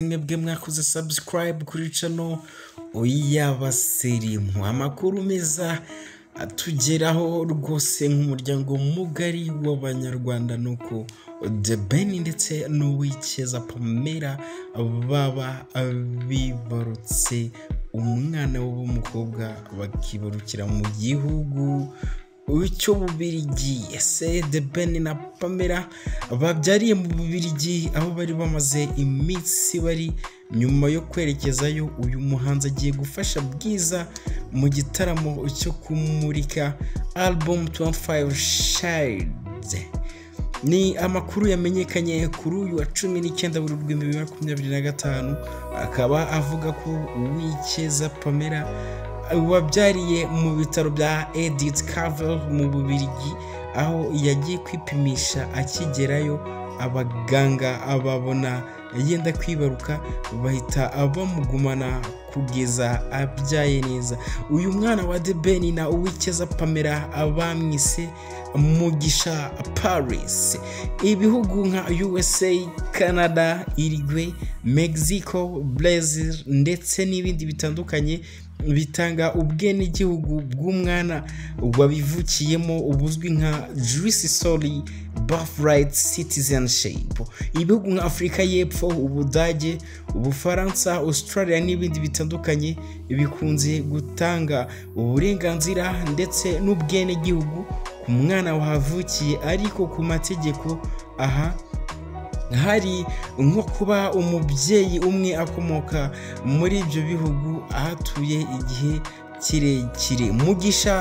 Mwebwe mwakoze subscribe kuri channel y'Abasirimu. Amakuru meza atugeraho rwose nk'umuryango mugari w'Abanyarwanda nuko The Ben ndetse n'Uwicyeza Pamela baba bibarutse umwana w'umukobwa, bakibarukira mu gihugu cy'Ububirigi. Ese The Ben na Pamela babyariye mu Bubirigi, aho bari bamaze iminsi bari. Nyuma yo kwerekezayo, uyu muhanzi agiye gufasha Bwiza mu gitaramo cyo kumurika album 25 Shades. Ni amakuru yamenyekanye kuri uyu wa 19 Werurwe 2025, akaba avuga ko Uwicyeza Pamela wabyariye mu bitaro bya Edith Cavell mu Bubirigi, aho yagiye kwipimisha. Akigerayo, abaganga ababona yenda kwibaruka, bahita bamugumana kugeza abyaye neza. Uyu mwana wa The Ben na Uwicyeza Pamela bamwise Mugisha Paris. Ibihugu nka USA, Canada, Uruguay, Mexico, Brazil ndetse n'ibindi bitandukanye bitanga ubwenegihugu bw'umwana wabivukiyemo, buzwi nka jus soli, birthright citizenship. Ibihugu nka Afurika y'Epfo, Ubudage, Ubufaransa, Australia n'ibindi bitandukanye bikunze gutanga uburenganzira ndetse n'ubwenegihugu ku mwana wahavukiye, ariko ku mategeko. Aha hari nko kuba umubyeyi umwe akomoka muri ibyo bihugu, ahatuye igihe kirekire. Mugisha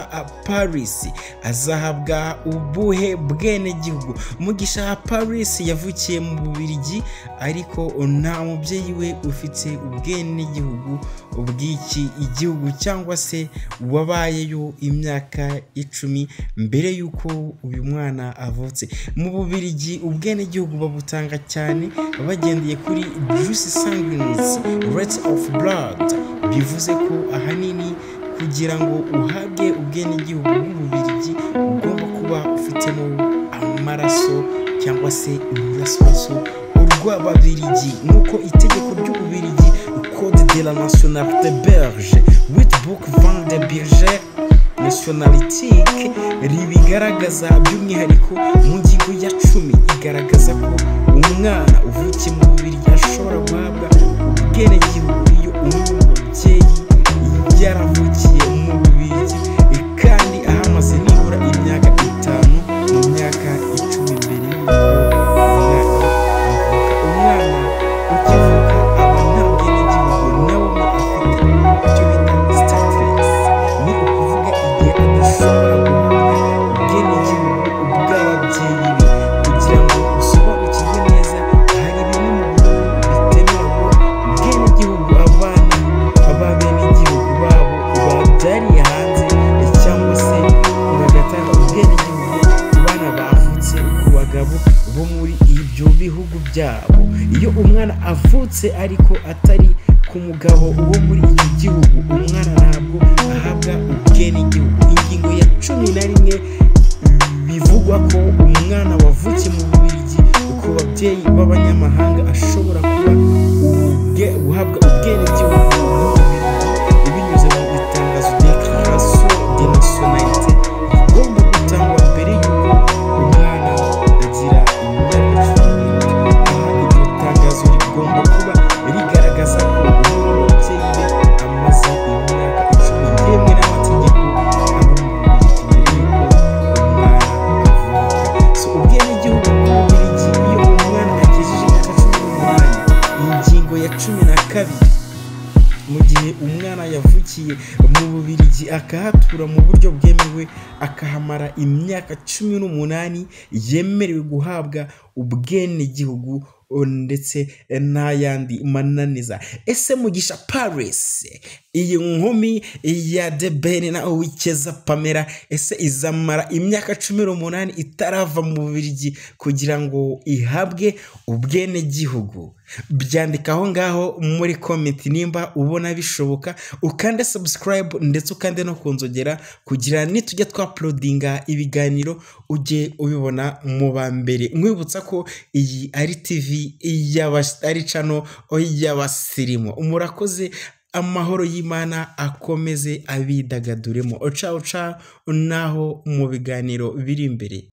Paris azahabwa ubuhe bwenegihugu? Mugisha Paris yavukiye mu Bubirigi, ariko nta mubyeyi we ufite ubwenegihugu bw'iki igihugu cyangwa se wabayeyo imyaka 10 mbere y'uko uyu mwana avutse. Mu Bubirigi ubwenegihugu babutanga cyane bagendeye kuri jus sanguinis, right of blood. Bivuze ko ahanini kugira ngo uhabwe ubwenegihugu bw'Ububirigi ugomba kuba ufitemo amaraso cyangwa se ururasoraso rw'Ababirigi, nk'uko itegeko ry'Ububirigi, Code de la nationalité belge, Wetboek van de Burger Nationaliteit, ribigaragaza. By'umwihariko mu ngingo ya 10 igaragaza ko umwana uvukiye mu Bubirigi ashobora guhabwa ubwenegihugu iyo umwe mu babyeyi yaravukiye mu Bubirigi kandi ahamaze nibura imyaka 5 mu myaka 10 mbere y'uko umwana avuka. Umwana ukivuka aba nta bwenegihugu na bumwe afite, icyo bita stateless. Ni ukuvuga igihe adashobora guhabwa ubwenegihugu bw'ababyeyi be. Kugira ngo usobanukirwe neza, hari bimwe mu bihugu bitemera guha ubwenegihugu abana b'abenegihugu babo babyariye hanze, cyangwa se bagatanga ubwenegihugu ku bana bavutse ku bagabo bo muri ibyo bihugu byabo. Iyo umwana avutse ariko atari ku mugabo wo muri icyo gihugu, umwana ntabwo ahabwa ubwenegihugu. Ingingo ya 11 bivugwa ko umwana wavukiye mu Bubirigi ku babyeyi b'abanyamahanga ashobora kuba guhabwa ubwenegihugu bw'Ububirigi binyuze mu itangazo, déclaration de nationalité, rigomba gutangwa mbere y'uko umwana agira imyaka 17. Aha iryo tangazo rigomba kuba rigaragaza ko umwe mu babyeyi be amaze imyaka 10 yemewe n'amategeko aba mu Bubirigi mbere y'uko umwana avuka. So ubwenegihugu bw'Ububirigi iyo umwana agejeje imyaka 18. Ingingo ya 12: mu gihe umwana yavukiye mu Bubirigi, akahatura mu buryo bwemewe, akahamara imyaka 18, yemerewe guhabwa ubwenegihugu ndetse n'ayandi mananiza. Ese Mugisha Paris, iyi nkumi ya The Ben na Uwicyeza Pamela, ese izamara imyaka 18 itarava mu Bubirigi kugira ngo ihabwe ubwenegihugu? Byandika aho ngaho muri comment nimba ubona bishoboka, ukande subscribe ndetse ukande no kunzogera kugira nitujya twauploadinga ibiganiro ujye ubibona mu ba mbere. Nkwibutsa ko iyi ari TV ari channel y'abasirimu. Murakoze, amahoro y'Imana akomeze abidagaduremo. Ciao ciao, naho mu biganiro biri imbere.